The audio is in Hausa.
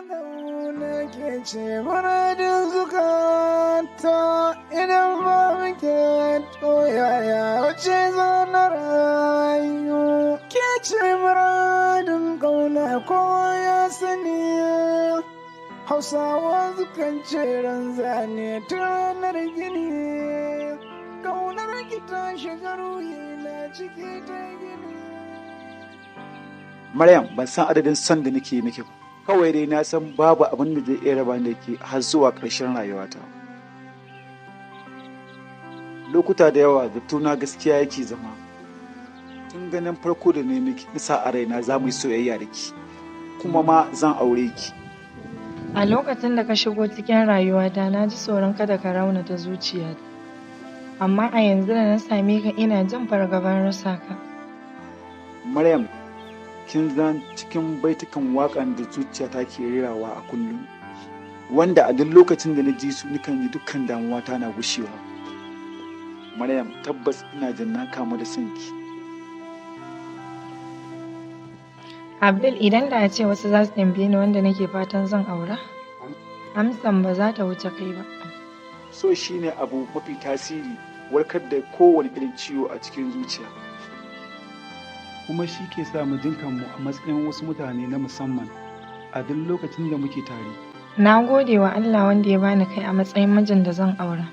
Ƙauna ke ce muradin zukata, idan ba muke to yaya wace na rayu? Ke ce muradin ƙauna, kowa ya sani. Hausawa sukan ce ran zane tun ranar gini. Ƙaunar ki ta shiga ruhi na ciki ta gini. Maryam, ban san adadin son da nake miki ba. Kawai dai na san babu abin da zai iya raba ni da ke har zuwa ƙarshen rayuwata. Lokuta da yawa zatona gaskiya yake zama. Tun ganin farko da ne miki nisa a raina za mu yi soyayya da ki. Kuma ma zan aure ki. A lokacin da ka shigo cikin rayuwata, na ji tsoron kada ka raunata zuciyata. Amma a yanzu da na same ka, ina jin fargabar rasa ka. Maryam, kin zan cikin baitukan waƙan da zuciyata ke rerawa a kullum. Wanda a duk lokacin da na ji su, nukan ji dukkan damuwata na gushewa. Maryam, tabbas ina jin na kamu da son ki. Abdul, idan da a ce wasu za su tambaye ni wanda nake fatan zan aura, amsan ba za ta wuce kai ba. So shine abu mafi tasiri warkar da kowane irin ciwo a cikin zuciya. Kuma shi ke sa mu jin kanmu a matsayin wasu mutane na musamman a duk lokacin da muke tare. Na gode wa Allah wanda ya bani kai a matsayin mijin da zan aura.